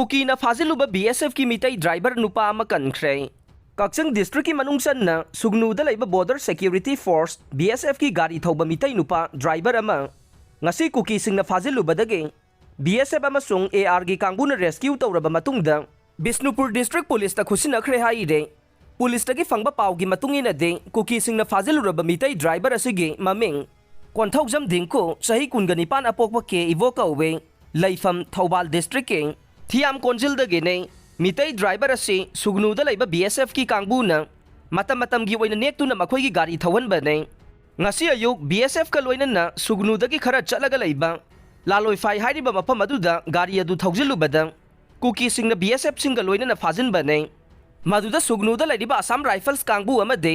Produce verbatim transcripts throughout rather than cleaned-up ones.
ꯀꯨꯀꯤꯅ ꯐꯥꯖꯤꯜꯂꯨꯕ B ꯑꯦꯁ ꯑꯦꯐꯀꯤ Meitei driver ꯅꯨꯄꯥ ꯑꯃ ꯀꯟꯈ꯭ꯔꯦ꯫ ꯀꯛꯆꯤꯡ ꯗꯤꯁꯇ꯭ꯔꯤꯛꯀꯤ ꯃꯅꯨꯡ ꯆꯟꯅ ꯁꯨꯒꯅꯨꯗ ꯂꯩꯕ ꯕꯣꯔꯗꯔ ꯁꯦꯀ꯭ꯌꯨꯔꯤꯇꯤ ꯐꯣꯔꯁ, ꯕꯤ ꯑꯦꯁ ꯑꯦꯐꯀꯤ ꯒꯥꯔꯤ ꯊꯧꯕ ꯃꯤꯇꯩ ꯅꯨꯄꯥ ꯗ꯭ꯔꯥꯏꯚꯔ ꯑꯃ ꯉꯁꯤ ꯀꯨꯀꯤꯁꯤꯡꯅ ꯐꯥꯖꯤꯜꯂꯨꯕꯗꯒꯤ ꯕꯤ ꯑꯦꯁ ꯑꯦꯐ ꯑꯃꯁꯨꯡ ꯑꯦ ꯑꯥꯔꯒꯤ ꯀꯥꯡꯕꯨꯅ ꯔꯦꯁꯀ꯭ꯌꯨ ꯇꯧꯔꯕ ꯃꯇꯨꯡꯗ ꯕꯤꯁꯅꯨꯄꯨꯔ ꯗꯤꯁꯇ꯭ꯔꯤꯛ ꯄꯨꯂꯤꯁꯇ ꯈꯨꯠꯁꯤꯟꯅꯈ꯭ꯔꯦ ꯍꯥꯏꯔꯦ꯫ ꯄꯨꯂꯤꯁꯇꯒꯤ ꯐꯪꯕ ꯄꯥꯎꯒꯤ ꯃꯇꯨꯡ ꯏꯟꯅꯗꯤ, ꯀꯨꯀꯤꯁꯤꯡꯅ ꯐꯥꯖꯤꯜꯂꯨꯔꯕ ꯃꯤꯇꯩ ꯗ꯭ꯔꯥꯏꯚꯔ ꯑꯁꯤꯒꯤ ꯃꯃꯤꯡ ꯀꯣꯟꯊꯧꯖꯝ ꯗꯤꯡꯀꯨ, ꯆꯍꯤ ꯀꯨꯟꯒ ꯅꯤꯄꯥꯟ, ꯑꯄꯣꯛꯄ ꯀꯦ ꯏꯕꯣ ꯀꯧꯋꯦ꯫ ꯂꯩꯐꯝ ꯊꯧꯕꯥꯜ ꯗꯤꯁꯇ꯭ꯔꯤꯛꯀꯤ ꯊꯤꯌꯥꯝ ꯀꯣꯟꯖꯤꯜꯗꯒꯤꯅꯦ꯫ ꯃꯤꯇꯩ ꯗ꯭ꯔꯥꯏꯚꯔ ꯑꯁꯤ ꯁꯨꯒꯅꯨꯗ ꯂꯩꯕ ꯕꯤ ꯑꯦꯁ ꯑꯦꯐꯀꯤ ꯀꯥꯡꯕꯨꯅ ꯃꯇꯝ ꯃꯇꯝꯒꯤ ꯑꯣꯏꯅ ꯅꯦꯛꯇꯨꯅ ꯃꯈꯣꯏꯒꯤ ꯒꯥꯔꯤ ꯊꯧꯍꯟꯕꯅꯦ꯫ ꯉꯁꯤ ꯑꯌꯨꯛ ꯕꯤ ꯑꯦꯁ ꯑꯦꯐꯀ ꯂꯣꯏꯅꯅ ꯁꯨꯒꯅꯨꯗꯒꯤ ꯈꯔ ꯆꯠꯂꯒ ꯂꯩꯕ ꯂꯥꯂꯣꯏꯐꯥꯏ ꯍꯥꯏꯔꯤꯕ ꯃꯐꯝ ꯑꯗꯨꯗ ꯒꯥꯔꯤ ꯑꯗꯨ ꯊꯧꯖꯤꯜꯂꯨꯕꯗ ꯀꯨꯀꯤꯁꯤꯡꯅ ꯕꯤ ꯑꯦꯁ ꯑꯦꯐꯁꯤꯡꯒ ꯂꯣꯏꯅꯅ ꯐꯥꯖꯤꯟꯕꯅꯦ꯫ ꯃꯗꯨꯗ ꯁꯨꯒꯅꯨꯗ ꯂꯩꯔꯤꯕ ꯑꯁꯥꯝ ꯔꯥꯏꯐꯜꯁ ꯀꯥꯡꯕꯨ ꯑꯃꯗꯤ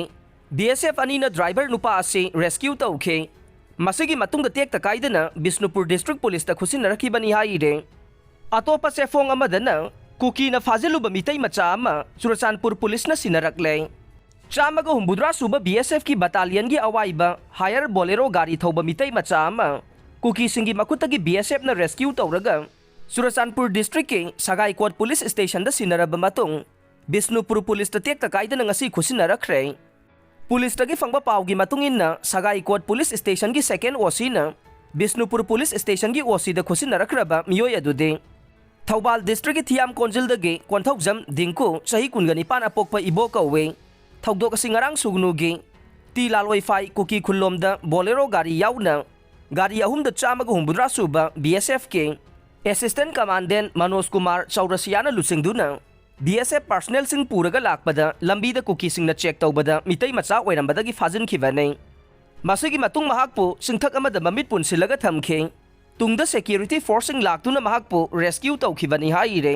ꯕꯤ ꯑꯦꯁ ꯑꯦꯐ ꯑꯅꯤꯅ ꯗ꯭ꯔꯥꯏꯚꯔ ꯅꯨꯄꯥ ꯑꯁꯤ ꯔꯦꯁꯀ꯭ꯌꯨ ꯇꯧꯈꯤ꯫ ꯃꯁꯤꯒꯤ ꯃꯇꯨꯡꯗ ꯇꯦꯛꯇ ꯀꯥꯏꯗꯅ ꯕꯤꯁꯅꯨꯄꯨꯔ ꯗꯤꯁꯇ꯭ꯔꯤꯛ ꯄꯨꯂꯤꯁꯇ ꯈꯨꯠꯁꯤꯟꯅꯔꯛꯈꯤꯕꯅꯤ ꯍꯥꯏꯔꯦ꯫ ꯑꯇꯣꯞꯄ ꯆꯦꯐꯣꯡ ꯑꯃꯗꯅ ꯀꯨꯀꯤꯅ ꯐꯥꯖꯤꯜꯂꯨꯕ ꯃꯤꯇꯩ ꯃꯆꯥ ꯑꯃ ꯆꯨꯔꯆꯥꯟꯄꯨꯔ ꯄꯨꯂꯤꯁꯅ ꯁꯤꯟꯅꯔꯛꯂꯦ꯫ ꯆꯥꯝꯃꯒ ꯍꯨꯝꯐꯨꯇꯔꯥ ꯁꯨꯕ ꯕꯤ ꯑꯦꯁ ꯑꯦꯐꯀꯤ ꯕꯇꯥꯂꯤꯌꯟꯒꯤ ꯑꯋꯥꯏꯕ ꯍꯥꯌꯔ ꯕꯣꯂꯦꯔꯣ ꯒꯥꯔꯤ ꯊꯧꯕ ꯃꯤꯇꯩ ꯃꯆꯥ ꯑꯃ ꯀꯨꯀꯤꯁꯤꯡꯒꯤ ꯃꯈꯨꯠꯇꯒꯤ ꯕꯤ ꯑꯦꯁ ꯑꯦꯐꯅ ꯔꯦꯁꯀ꯭ꯌꯨ ꯇꯧꯔꯒ ꯆꯨꯔꯆꯥꯟꯄꯨꯔ ꯗꯤꯁꯇ꯭ꯔꯤꯛꯀꯤ ꯁꯒꯥꯏꯀꯣꯠ ꯄꯨꯂꯤꯁ ꯁ꯭ꯇꯦꯁꯟꯗ ꯁꯤꯟꯅꯔꯕ ꯃꯇꯨꯡ ꯕꯤꯁꯅꯨꯄꯨꯔ ꯄꯨꯂꯤꯁꯇ ꯇꯦꯛꯇ ꯀꯥꯏꯗꯅ ꯉꯁꯤ ꯈꯨꯠꯁꯤꯟꯅꯔꯛꯈ꯭ꯔꯦ꯫ ꯄꯨꯂꯤꯁꯇꯒꯤ ꯐꯪꯕ ꯄꯥꯎꯒꯤ ꯃꯇꯨꯡ ꯏꯟꯅ, ꯁꯒꯥꯏꯀꯣꯠ ꯄꯨꯂꯤꯁ ꯁ꯭ꯇꯦꯁꯟꯒꯤ ꯁꯦꯀꯦꯟ ꯑꯣ ꯁꯤꯅ ꯕꯤꯁꯅꯨꯄꯨꯔ ꯄꯨꯂꯤꯁ ꯁ꯭ꯇꯦꯁꯟꯒꯤ ꯑꯣ ꯁꯤꯗ ꯈꯨꯠꯁꯤꯟꯅꯔꯛꯈ꯭ꯔꯕ ꯃꯤꯑꯣꯏ ꯑꯗꯨꯗꯤ ꯊꯧꯕꯥꯜ ꯗꯤꯁꯇ꯭ꯔꯤꯛꯀꯤ ꯊꯤꯌꯥꯝ ꯀꯣꯟꯖꯤꯜꯗꯒꯤ ꯀꯣꯟꯊꯧꯖꯝ ꯗꯤꯡꯀꯨ, ꯆꯍꯤ ꯀꯨꯟꯒ ꯅꯤꯄꯥꯟ, ꯑꯄꯣꯛꯄ ꯏꯕꯣ ꯀꯧꯋꯦ꯫ ꯊꯧꯗꯣꯛ ꯑꯁꯤ ꯉꯔꯥꯡ ꯁꯨꯒꯅꯨꯒꯤ ꯇꯤ ꯂꯥꯂꯣꯏꯐꯥꯏ ꯀꯨꯀꯤ ꯈꯨꯜꯂꯣꯝꯗ ꯕꯣꯂꯦꯔꯣ ꯒꯥꯔꯤ ꯌꯥꯎꯅ ꯒꯥꯔꯤ ꯑꯍꯨꯝꯗ ꯆꯥꯝꯃꯒ ꯍꯨꯝꯐꯨꯇꯔꯥ ꯁꯨꯕ ꯕꯤ ꯑꯦꯁ ꯑꯦꯐꯀꯤ ꯑꯦꯁꯤꯁꯇꯦꯟ ꯀꯃꯥꯟꯗꯦꯟ ꯃꯅꯣꯖ ꯀꯨꯃꯥꯔ ꯆꯧꯔꯁꯤꯌꯥꯅ ꯂꯨꯆꯤꯡꯗꯨꯅ ꯕꯤ ꯑꯦꯁ ꯑꯦꯐ ꯄꯥꯔꯁꯅꯦꯜꯁꯤꯡ ꯄꯨꯔꯒ ꯂꯥꯛꯄꯗ ꯂꯝꯕꯤꯗ ꯀꯨꯀꯤꯁꯤꯡꯅ ꯆꯦꯛ ꯇꯧꯕꯗ ꯃꯤꯇꯩ ꯃꯆꯥ ꯑꯣꯏꯔꯝꯕꯗꯒꯤ ꯐꯥꯖꯤꯟꯈꯤꯕꯅꯤ꯫ ꯃꯁꯤꯒꯤ ꯃꯇꯨꯡ ꯃꯍꯥꯛꯄꯨ ꯆꯤꯡꯊꯛ ꯑꯃꯗ ꯃꯃꯤꯠ ꯄꯨꯟꯁꯤꯜꯂꯒ ꯊꯝꯈꯤ꯫ ꯇꯨꯡꯗ ꯁꯦꯀ꯭ꯌꯨꯔꯤꯇꯤ ꯐꯣꯔꯁꯁꯤꯡ ꯂꯥꯛꯇꯨꯅ ꯃꯍꯥꯛꯄꯨ ꯔꯦꯁꯀ꯭ꯌꯨ ꯇꯧꯈꯤꯕꯅꯤ ꯍꯥꯏꯔꯦ꯫